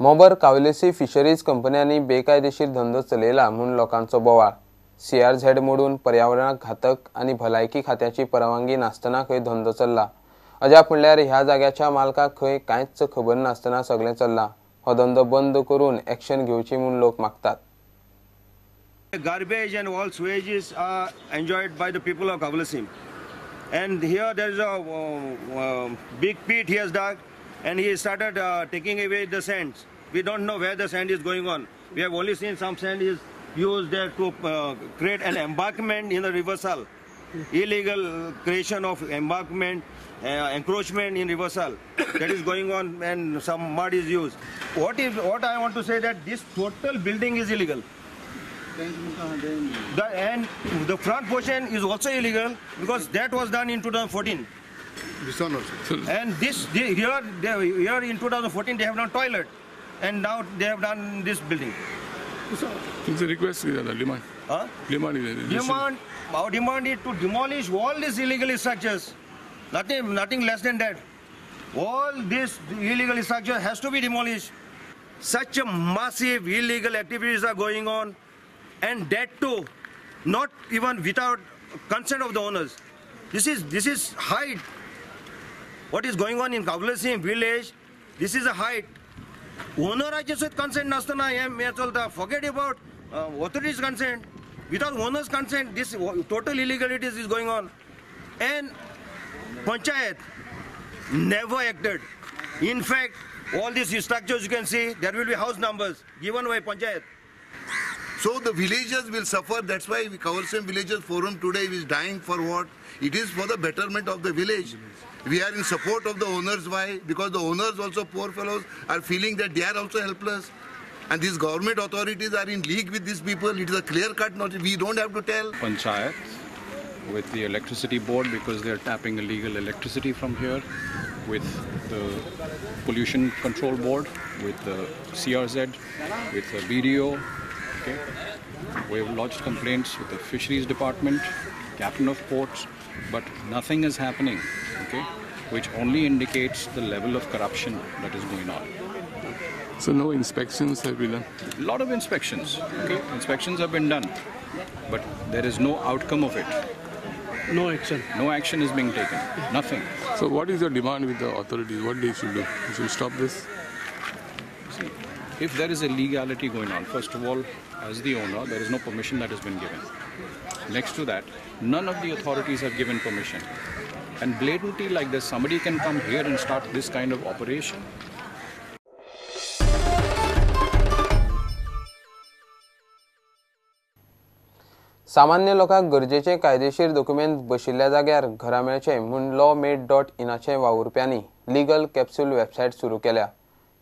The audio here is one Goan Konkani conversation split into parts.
मोबर कावलेसी फिशरीज कंपन्यांनी बेकायदेशीर धंदो चलयला म्हूण लोकांचो बोवाळ. सीआरझेड मोडून पर्यावरणाक घातक आनी भलायकी खात्याची परवानगी नासतना खंय धंदो चल्ला. अजाप म्हणल्यार ह्या जाग्याच्या मालकाक खंय कांयच खबर नासतना सगळें चल्लां. हो धंदो बंद करून एक्शन घेवची म्हूण लोक मागतात. Garbage and all sewages are enjoyed by the people of Cavelossim. And here there is a big pit he has dug and he started taking away the sands. We don't know where the sand is going on. We have only seen some sand is used there to create an embankment in the River Sal. Illegal creation of embankment, encroachment in River Sal that is going on, and some mud is used. What I want to say that this total building is illegal. And the front portion is also illegal because that was done in 2014. This one also. And here in 2014 they have done toilet, and now they have done this building. It's a request, demand. Huh? Demand is demand. Our demand is to demolish all these illegal structures. Nothing less than that. All this illegal structure has to be demolished. Such a massive illegal activities are going on, and that too, not even without consent of the owners. This is height. What is going on in Cavelossim village? This is a height. Owner consent nastana हे चलता. Forget about authorities consent. Without owner's consent, this total illegalities is going on. And Panchayat never acted. In fact, all these structures you can see, there will be house numbers given by Panchayat. So the villagers will suffer. That's why the Cavelossim Villagers Forum today is dying for what? It is for the betterment of the village. We are in support of the owners. Why? Because the owners also, poor fellows, are feeling that they are also helpless. And these government authorities are in league with these people. It is a clear-cut notice. We don't have to tell. Panchayat with the electricity board, because they are tapping illegal electricity from here, with the pollution control board, with the CRZ, with the BDO. Okay. We have lodged complaints with the fisheries department, captain of ports, but nothing is happening, okay, which only indicates the level of corruption that is going on. So no inspections have been done? A lot of inspections, okay, inspections have been done, but there is no outcome of it. No action. No action is being taken, nothing. So what is your demand with the authorities? What they should do? You should stop this? See, if there is a legality going on, first of all, as the owner, there is no permission that has been given. Next to that, none of the authorities have given permission. And blatantly like this, somebody can come here and start this kind of operation. सामान्य लोकांक गरजेचे कायदेशीर दोकुमेंत बशिल्ल्या जाग्यार घरा मेळचे म्हूण लॉ मेड डॉट इनाचे वावुरप्यांनी लिगल कॅप्सूल वेबसायट सुरू केल्या.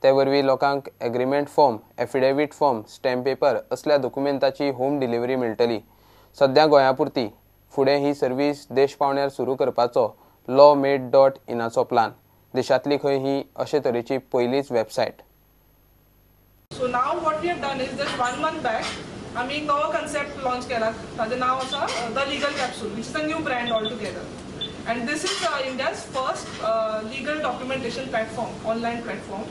ते वरवीं लोकांक agreement form, affidavit form, stamp paper असल्या दोकुमेंताची होम डिलिव्हरी मेळटली. सध्या गोंयापुरती, फुडें ही सर्वीस देश पावण्यार सुरू करपाचो लॉ मेड डॉट इनाचो प्लान. देशांतली खंय ही अशे तरेची पयलीच website. So now what we have done is just 1 month back आमी एक नवो कन्सेप्ट लॉन्च केला. ताजें नांव आसा the legal capsule, which is a new brand all together. And this is India's first legal documentation platform, online platform.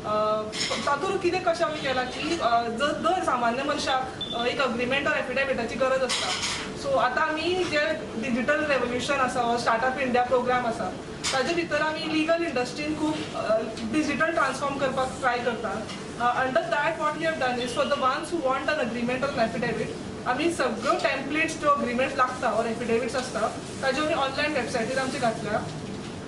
तातूंत कितें कशें आमी केलां की जर सामान्य मनशाक एक अग्रीमेंट ऑर एफिडेविटाची गरज आसता, सो आतां आमी जे डिजिटल रेवोल्युशन आसा वा स्टार्टअप इंडिया प्रोग्राम आसा ताजे भितर आमी लिगल इंडस्ट्रीन खूब डिजिटल ट्रान्सफॉर्म करपाक ट्राय करता. Under that what we have done is for the ones who want an agreement or an affidavit, आमी सगळ्यो टेम्पलेट्स ज्यो अग्रीमेंट्स लागता ऑर एफिडेविट्स आसता ताज्यो आमी ऑनलायन वेबसायटीर आमचे घातल्या.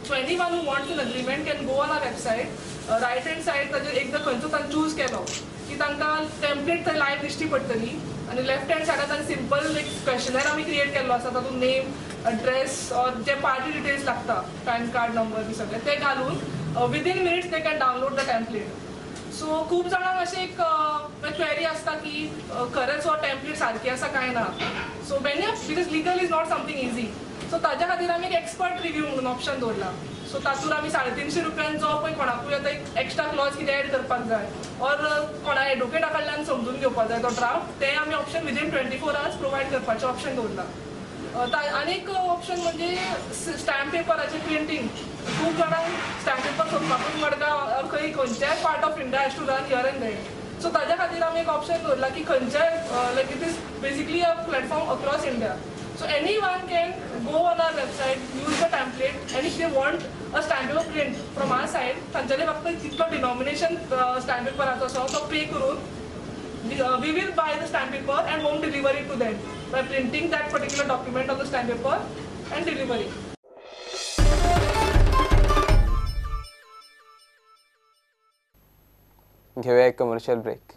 So anyone who wants an agreement can go on our website. Right hand side ताजेर एकदां खंयचो तांणी चूज केलो की तांकां टेम्पलेट थंय लायव्ह दिश्टी पडटली आनी लेफ्ट हँड सायडार तांणी सिंपल एक क्वेशनर आमी क्रिएट केल्लो आसा, तातूंत नेम, address or J party details लागता, पॅन कार्ड नंबर बी सगळें ते घालून within minutes they can download the template. So खूब जाणांक अशें एक क्वेरी आसता की खरेंच हो टेम्पलेट सारकी आसा काय ना. So many because legal is not something easy, so ताज्या खातीर आमी एक एक्सपर्ट रिव्यू म्हणून ऑप्शन दवरला. सो तातूंत आमी 350 रुपयान जो पळय कोणाकूय आतां एक एक्स्ट्रा क्लॉज कितें एड करपाक जाय ऑर कोणा एडवोकेटा कडल्यान समजून घेवपाक जाय तो ड्राफ्ट, तें आमी ऑप्शन विदीन 24 आवर्स प्रोवायड करपाचें ऑप्शन दवरला. आनीक ऑप्शन म्हणजे स्टॅम्प पेपराचें प्रिंटींग. खूब जाणांक स्टॅम्प पेपर सोदपाकूच मडगांव ऑर खंय खंयच्याय part of India has to run here and there. So ताज्या खातीर आमी एक ऑप्शन दवरला की खंयच्याय, like it is basically a platform across India. So anyone can go on our website, use the template, and if they want a stamp paper print from our side, तांच्यानी फक्त जितलो डिनॉमिनेशन स्टॅम्प पेपराचो आसा तो पे करून we will buy the stamp paper and home delivery to them by printing that particular document on the stamp paper and delivery. घेऊया एक कमर्शियल ब्रेक.